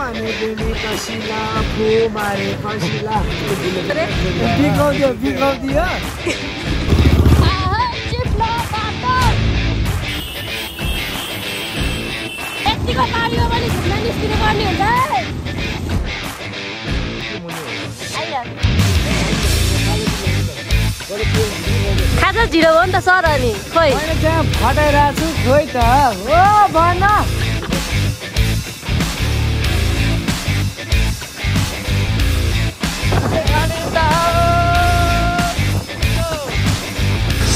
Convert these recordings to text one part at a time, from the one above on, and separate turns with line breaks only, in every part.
माने देने कसिला फो मारे कसिला बिगाउँदियो
यतिको पारियो भने घुम्न निस्किनु पर्ने हुन्छ खाजा ढिलो भयो नि त सर अनि खोइ
त्यहाँ फटाइरहेको छु खोइ त हो भन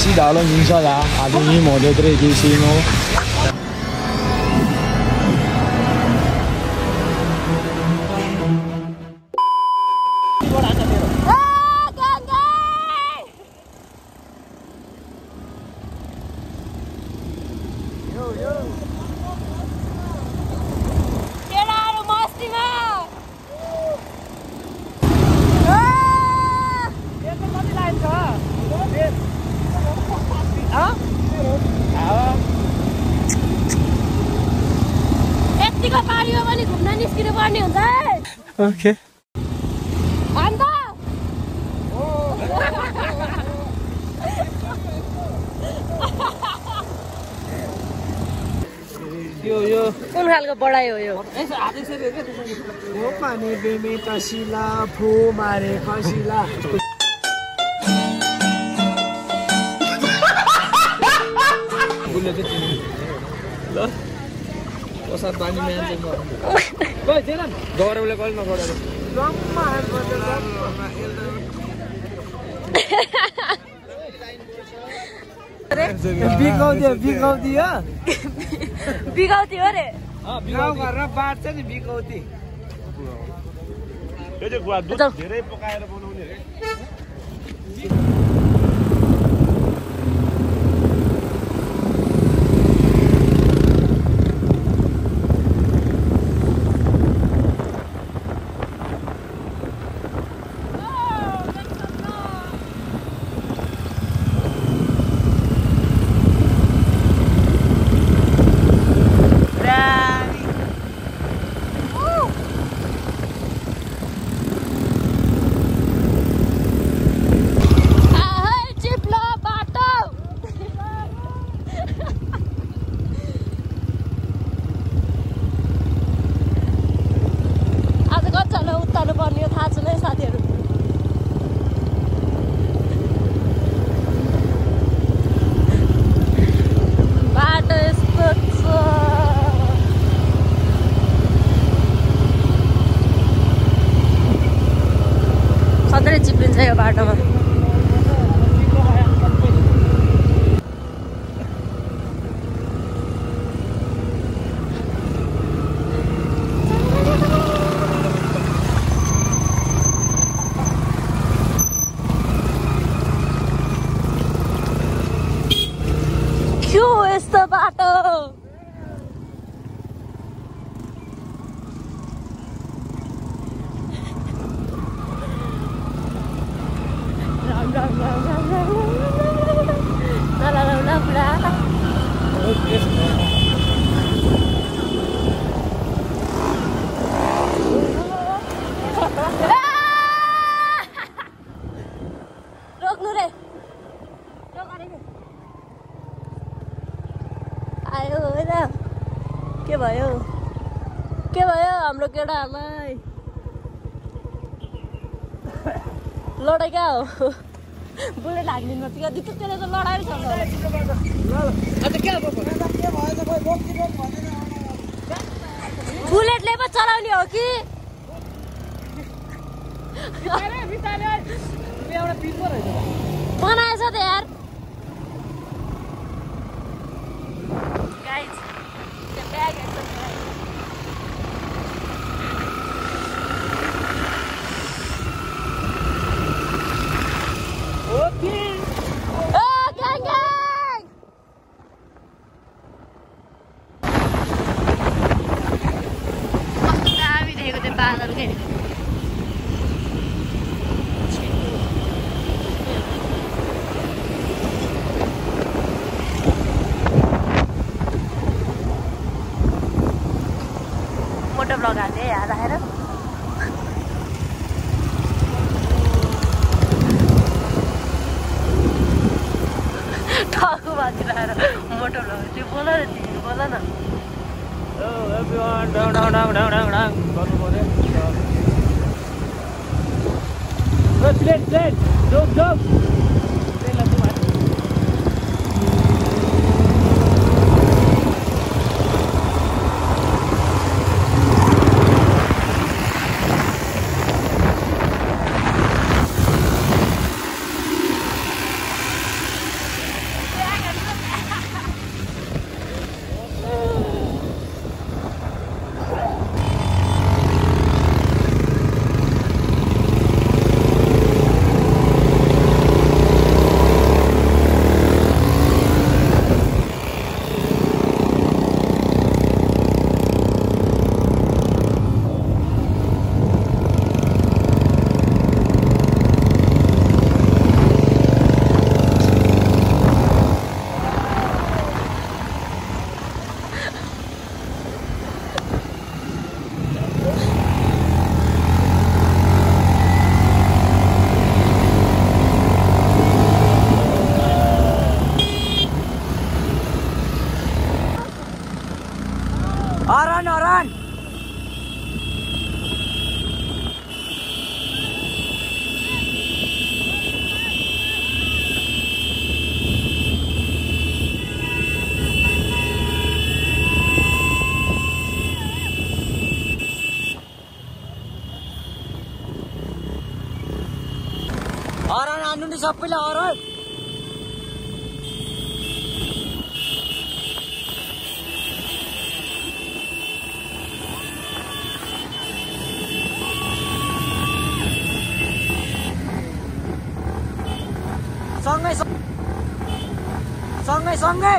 是打了名下啦，阿丁一模的对机器哦。
यतिको पारियो भने घुम्न निस्किनु पर्ने हुन्छ
ओके
अन्त
यो
कुन खालको बढाइ हो यो
हो पाने बेमे कसिला फो मारे कसिला
साथ पानी में आने कोई चेला गौरवले कल नगरेर
जम्मा बिगाउँदियो
बिगाउँथ्यो अरे
गाउँ घरमा बाँड्छ नि बिगाउँथी
यो चाहिँ गुवा दुध धेरै पकाएर बनाउने रे
चिप्लिन्छ यो बाटोमा क्यों यस्तो बाटो रोक्नु रे आयो होइन के भयो हाम्रो केटाहरूलाई लडाइ क्या हो बुलेट हानिदिनु पर्छ त्यसले त लडाइ छ बुलेटले पो चलाउने हो कि बनाएछ त यार मोटो ब्लग हाल्ने यहाँ राखेर टाउको माथि राखेर मोटो लगाउँछ बोल न तिमी बोल न
गर्नु पर्यो
Oran. Oran anu ni सबैले oran. सँगै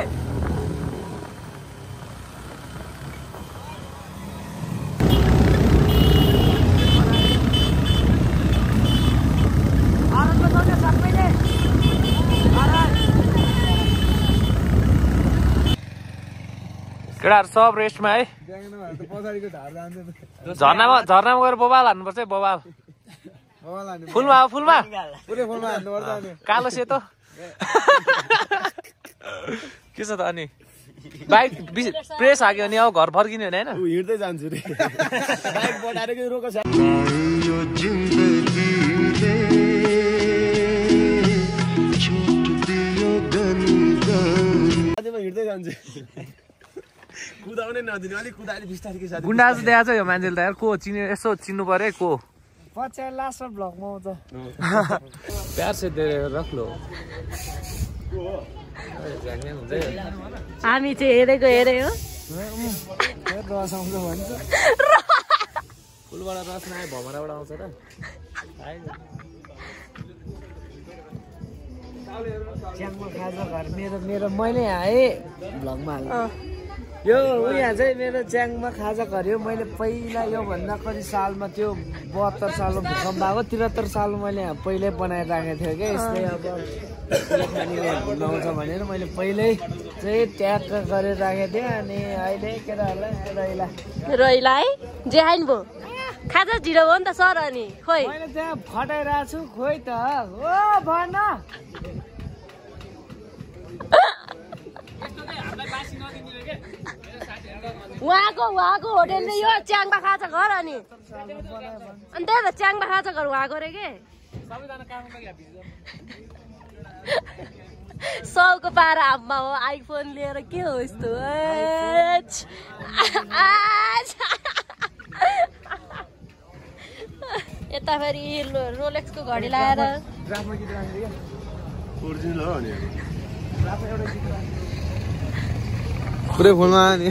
केटाहरु सब रेस्टमा है झर्नामा गएर बबाल हान्नुपर्छ है बबाल फुलमा कालो सेतो के छ त अनि बाइक प्रेस हाक्यो भने अब घर फर्किने भने हैन
हिँड्दै जान्छु रे बाइक बटाएर के रोको छ यो जिन्दगीले छुट दियो गनी आजमा हिँड्दै जान्छु कुदाउने नदिने अलि कुदाले बिस्तारै के साथी
गुन्डा जस्तो देखाछ यो मान्छेले त यार को चिन्नु यसो चिन्नु पर्यो को
पछि लास्ट ब्लगमा आउँछ
प्यार से दे रख लो
हामी चाहिँ हेरेको हेरे हो
रस आउँछ भन्छ
फुलबाट रस नआए भमराबाट आउँछ र
च्याङमा खाजा घर मेरो मैले आए भ्लगमा हाल्नु यो उहाँ चाहिँ मेरो च्याङमा खाजा घर हो मैले पहिला यो भन्दा कति सालमा त्यो 72 सालमा भूकम्प आएको 73 सालमा मैले पहिल्यै बनाएर राखेको थिएँ क्या यसले अब खानीले नआउँछ भनेर मैले पहिल्यै चाहिँ ट्याग गरेर राखेको थिएँ अनि अहिले केटाहरूलाई
रैला है जे हाइन भयो खाजा ढिलो भयो नि त सर अनि खोइ
मैले त्यहाँ फटाइरहेको छु खोइ त हो भन
उहाँको होटेलले यो च्याङबा खाजा घर अनि त्यही त च्याङबा खाजा घर उहाँको रे के सबको पारा हातमा हो आइफोन लिएर के हो यस्तो यता फेरि रोलेक्सको घडी लाएर
पुरै फुलमा नि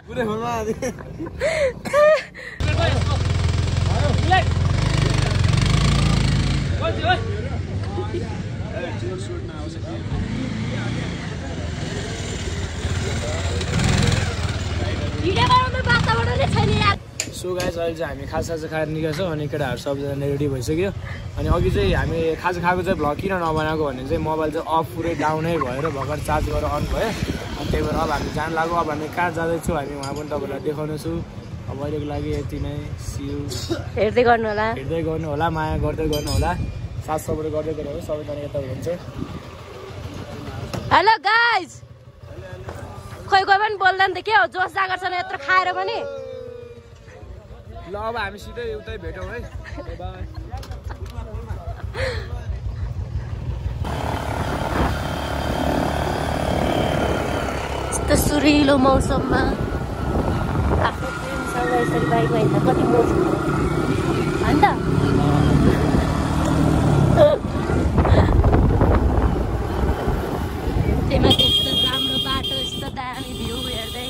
पुरै फुलमा आदि
सो गाइस अहिले चाहिँ हामी खाजा खाएर निकाल्छौँ अनि केटाहरू सबजना रेडी भइसक्यो अनि अघि चाहिँ हामी खाजा खाएको चाहिँ भ्लग किन नबनाएको भने चाहिँ मोबाइल चाहिँ अफ पुरै डाउनै भएर भर्खर चार्ज गरेर अन भयो अनि त्यही भएर अब हामी जान लाग्यो अब हामी कहाँ जाँदैछौँ हामी उहाँ पनि तपाईँलाई देखाउनेछु अब अहिलेको लागि यति नै सियु
हेर्दै गर्नु होला
माया गर्दै गर्नु होला साथ सपोर्ट गर्दै गर्नु होला सबैजना यता हुन्छ
हेलो गाइज खोइ कोही पनि बोल्दैन त के हो जोस जागर छैन यत्रो खाएर पनि
ल अब हामी सिधै उतै भेटौँ है बाई
यस्तो सुरिलो मौसममा आफ्नो फ्रेन्डसँग यसरी बाइकमा हिँड्दा कति मौज हुन्छ होइन त त्यहीमा त्यस्तो राम्रो बाटो यस्तो दामी भ्यू हेर्दै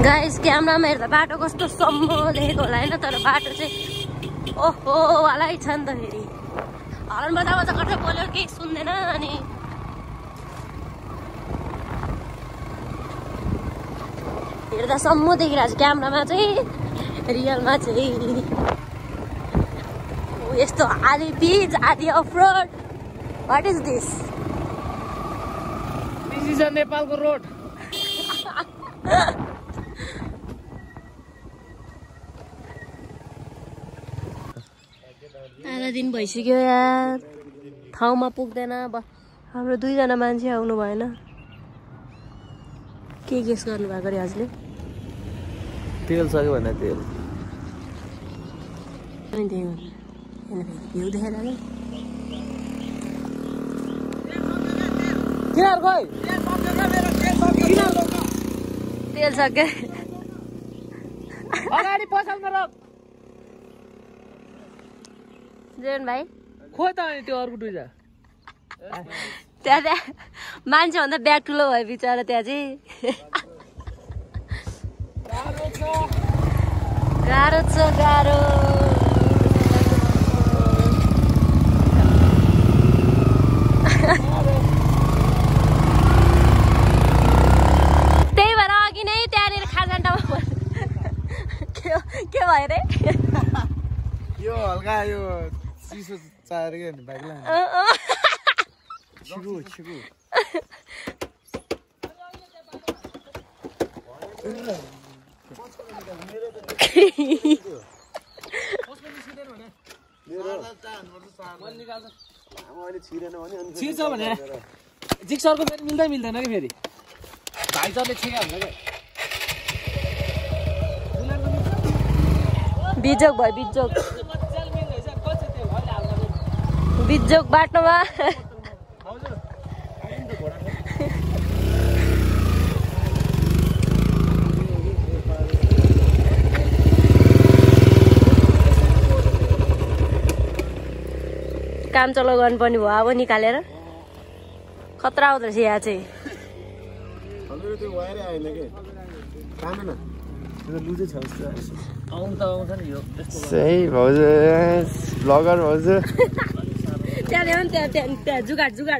गाइस क्यामेरामा हेर्दा बाटो कस्तो सम्म देखेको होला होइन तर बाटो चाहिँ ओहो वालै छ नि त फेरि हर्न बजा कतै बोल्यो केही सुन्दैन अनि हेर्दा सम्म देखिरहेको छ क्यामेरामा चाहिँ रियलमा चाहिँ यस्तो आधी पिच आधी off road what is this
is a नेपालको रोड
आधा दिन भइसक्यो यार ठाउँमा पुग्दैन हाम्रो 2 जना मान्छे आउनु भएन के गेस गर्नु भएको रे हजुरले
तेल सक्यो भने तेल
भ्यू देखेर तेल सक्यो
अगाडि पसलमा र
जेन भाइ
खोइ त अनि त्यो अर्को दुईजा
त्यहाँ मान्छे भन्दा ब्याग ठुलो भयो बिचरा त्यहाँ चाहिँ गाह्रो छ गाह्रो त्यही भएर अघि नै त्यहाँनिर खाजान्टामा के भयो रे
यो हल्का यो चिसो चाहेर के नि बाइकलाई छिगु छिर्छ भने जिक्सरको फेरि मिल्दैन कि फेरि भाइजरले छिगा हुन्छ क्या
बिजोक भयो बिजोक बाटोमा काम चलो गर्नुपर्ने भयो अब निकालेर खतरा आउँदो रहेछ यहाँ चाहिँ
सही भाउजू ब्लगर भाउजू
त्यहाँ जुगाड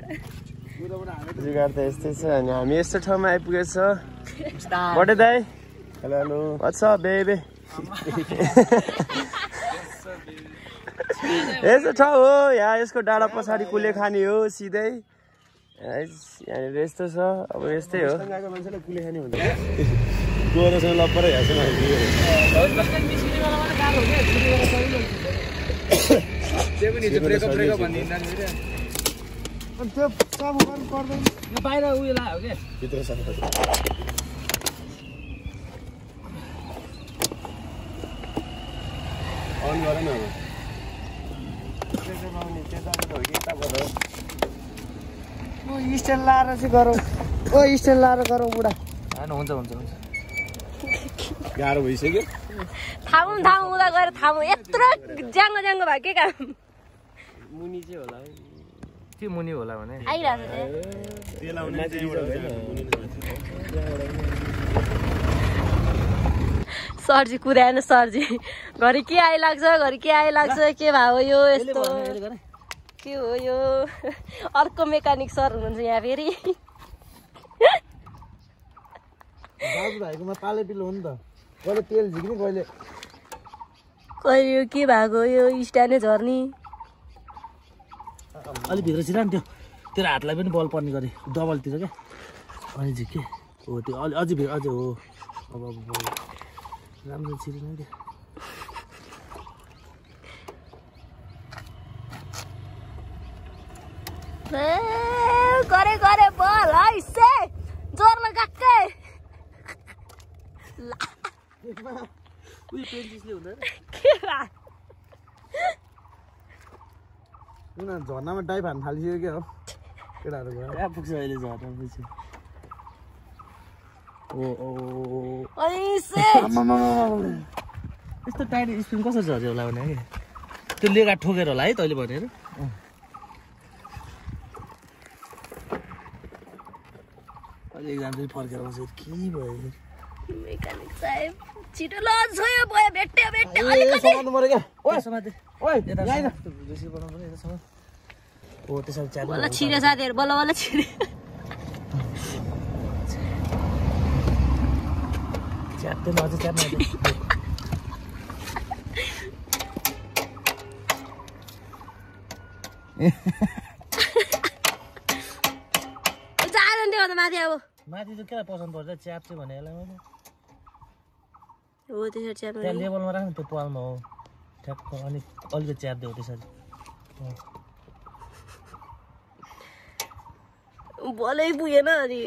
त यस्तै छ अनि हामी यस्तो ठाउँमा आइपुगेछ बडे दाइ हेलो व्हाट्स अप बेबी यस्तो ठाउँ हो यहाँ यसको डाँडा पछाडि कुले खाने हो सिधै यहाँनिर यस्तो छ अब यस्तै हो कुले खाने हुन्छ
बाहिर उयो लाग्यो क्या
भित्र अन गर न
स्ट्यान्ड लाएर चाहिँ गरौँ स्ट्यान्ड लाएर गरौँ बुढा
हुन्छ
गाह्रो भइसक्यो
थामौँ उता गएर थामौँ यत्रो ज्याङ्गो भयो के काम
मुनि चाहिँ होला है
कि मुनि होला भने
सरजी कुदाएन सरजी घरि के आइलाग्छ घरि के आइलाग्छ के भयो यो यस्तो के हो यो अर्को मेकानिक सर हुनुहुन्छ यहाँ फेरि
दाजु भाइकोमा पाले पिलो हो नि त कहिले तेल झिक्ने कहिले
कहिले यो के भएको यो स्ट्यान्डै झर्नी
अलि भित्र छिरा नि त्यो तेरो हातलाई पनि बल पर्ने गरी डबलतिर क्या अलि झिके हो त्यो अझै अझै हो अब राम्रो छिरी नै त्यो
गरे बल है से जोर लगाक्कै
उयो पेन्सिसले हुँदैन
किन झर्नामा डाइभ हान्न थालिसक्यो क्या हो केटाहरू गएर
कहाँ पुग्छ अहिले झर्ना पछि यस्तो टाइट स्पिन कसरी झर्यो होला भने कि त्यो लेगा ठोकेर होला है तैँले भनेर अहिले एक्जाम चाहिँ फर्केर आउँछ के भयो
मेकानिक साहेब छिटो ल छोयो भयो भेट्यो अलिकति
समात्नु पर्यो क्या
ओए समाते
ओए
यता
यहाँ आइन।
बेसी बनाउनु पर्यो यता समात हो त्यसरी च्यार्नु
बल्ल छिर्यो साथीहरू बल्ल छिर्यो
च्यात्दै अझै च्यार्नु
जाँदैन त्यो भन्दा माथि अब
माथि त क्या पसन्द पर्छ च्याप्छु भने यसलाई मैले
हो त्यसरी च्याप्नु
त्यहाँ लेभलमा राख्नु त्यो पालमा हो ठ्याक्क अनि अलिकति च्यार्दै हो त्यसरी
बलै पुगेन अनि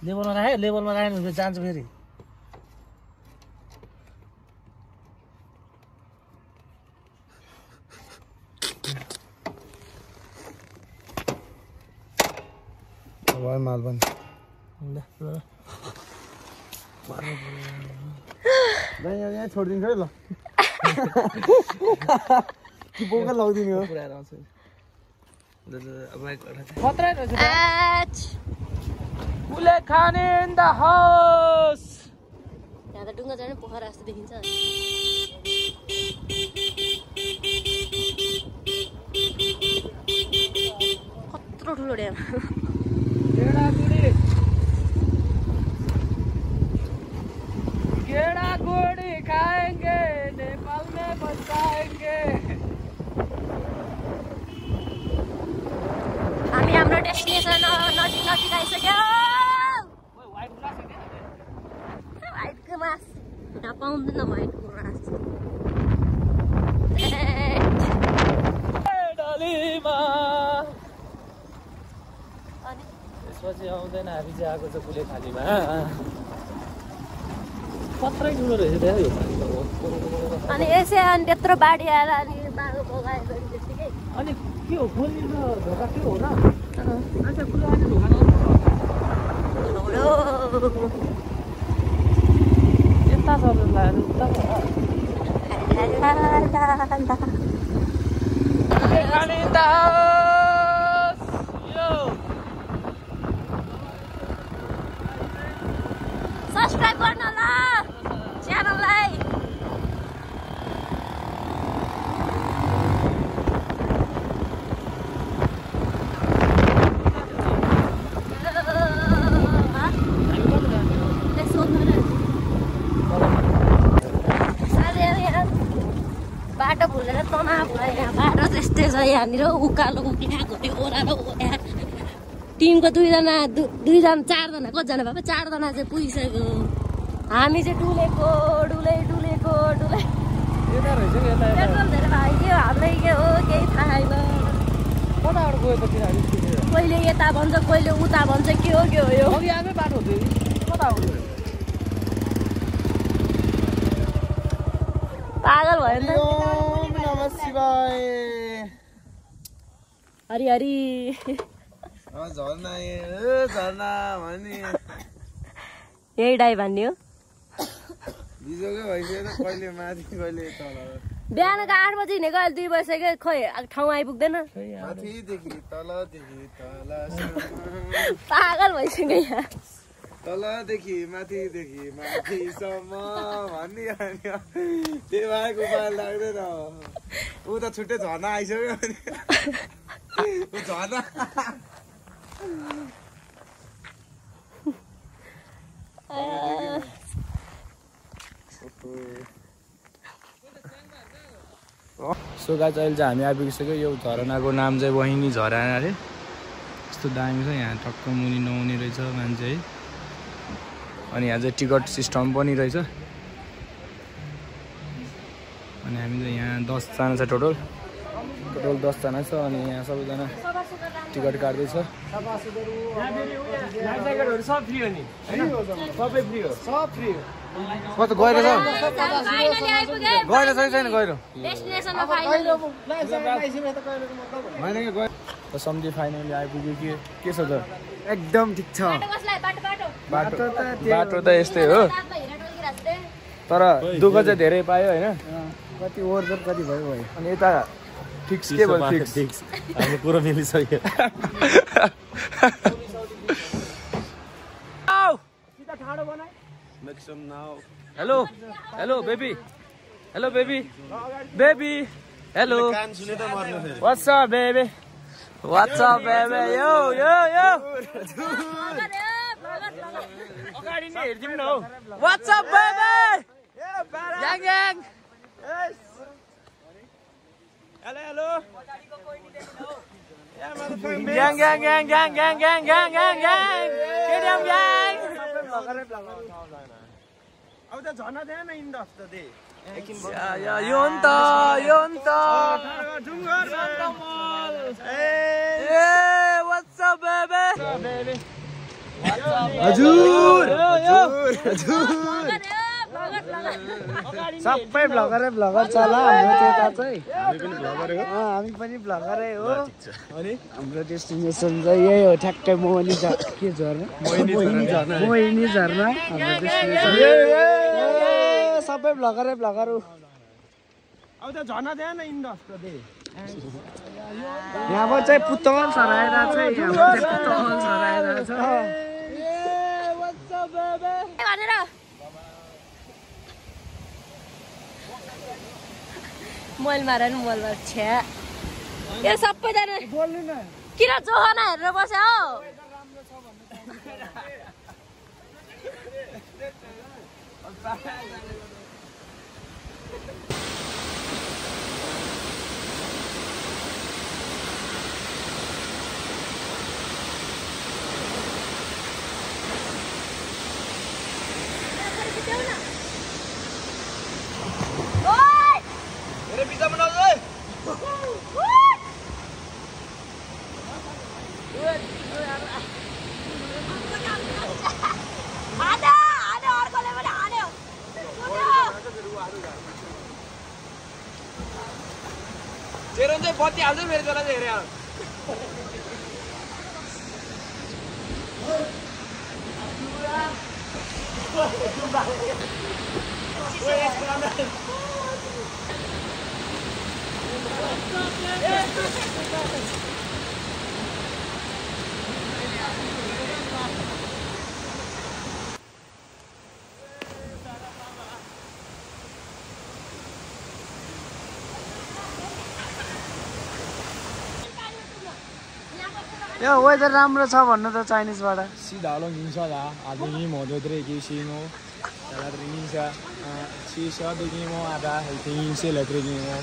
लेभलमा राख्यो लेभलमा राखेन भने जान्छ फेरि
भयो माल पनि यहाँ छोडिदिन्छ है ल कि बोका लगाउँदिने हो
पुऱ्याएर आउँछ
खतरा रहेछ
एच
उले खाने इन द हाउस
यहाँ त डुङ्गा जाने पोखरा जस्तो देखिन्छ कत्रो ठुलो ड्याम
गेड़ा गुड़ी खाएंगे नेपाल में बसाएंगे
हामी हाम्रो डेस्टिनेसन नजिक नजिक आइसक्यो व्हाइटको मास यहाँ पाउँदैन व्हाइटको मास अनि
त्यसपछि आउँदैन हामी चाहिँ आएको छ कुले खालीमा कत्रै ठुलो रहेछ त्यहाँ यो पानी त
अनि यसै अनि त्यत्रो बाढी आएर अनि बाघ बगायो भने त्यतिकै
अनि के हो खोल्ने त ढोका के हो र यता छ
सब्सक्राइब गर्न ल च्यानललाई बाटो भुलेर तनाव भयो यहाँ बाटो त्यस्तै छ यहाँनिर उकालो उक्ला घट्यो ओह्रालो यहाँ टिमको दुईजना चारजना कतिजना भयो चारजना चाहिँ पुगिसक्यो हामी चाहिँ डुलेको डुलै
यता रहेछ नि यता
पेट्रोल धेरै भयो के हो हामीलाई के हो केही थाहा छैन
कताबाट गयो त तिनीहरू
कहिले यता भन्छ कहिले उता भन्छ के हो यो
अघि आएकै बाटो हुँदै कता हो
पागल भयो नि त
ओम नमः शिवाय
हरि हरि
झर्ना झर्ना भने
यही डाइ भन्ने हो
बिजोकै भइसक्यो त कहिले माथि कहिले तल
बिहानको 8 बजी हिँडेको अहिले 2 बजिसक्यो खोइ ठाउँ आइपुग्दैन पागल भइसक्यो यहाँ
तलदेखि माथिदेखि माथिसम्म भनिहाल्यो त्यही भएको उपाय लाग्दैन ऊ त छुट्टै झर्ना आइसक्यो ऊ झर्ना
सो गाइस अहिले चाहिँ हामी आइपुगिसक्यो यो झरनाको नाम चाहिँ वहिनी झरना अरे यस्तो दामी छ यहाँ टक्क मुनि नआउने रहेछ मान्छे है अनि यहाँ चाहिँ टिकट सिस्टम पनि रहेछ अनि हामी चाहिँ यहाँ 10 जना छ टोटल 10 जना छ अनि यहाँ सबैजना टिकट काट्दैछ सब फ्री हो नि सबै फ्री हो सब फ्री हो म त गएर छ गएर छैन गएर
डेस्टिनेसनमा फाइनल
होइन कि गएर त सम्झे फाइनली आइपुग्यो के छ त
एकदम ठिक छ
बाटो त यस्तै हो तर दुःख चाहिँ धेरै पायो होइन
कति ओभर कति भयो
अनि यता फिक्स के भयो फिक्स
हाम्रो कुरो मिलिसक्यो
hello baby hello what's up baby यो अगाडि नै हेर्दिम न हौ what's up baby gang hello अब त झर्ना थिएन इन्डस त दे यो नि त व्हाट्स अप बेबी
हजुर सबै भ्लगर चल हाम्रो त्यता चाहिँ हामी पनि भ्लगरै हो अनि हाम्रो डेस्टिनेसन चाहिँ यही हो ठ्याक्कै मोहिनी के झर्ना मोहिनी झर्ना हाम्रो डेस्टिनेसन सबै भ्लगरै हो
अब त झर्ना थिएन इन्डस त दे
यहाँबाट चाहिँ पुतल सराएर चाहिँ
मोल मार छ्या यो सबैजना किन जोहना हेरेर बस्यो हो
तेरो चाहिँ बत्ती हाल्छ मेरो जरा चाहिँ हेरे
यो वेदर राम्रो छ भन्नु त चाइनिजबाट
सिधा लो निसा ada ini mau dari kisi mau dalam ini sa si sa begini mau ada ini si elektrik ini mau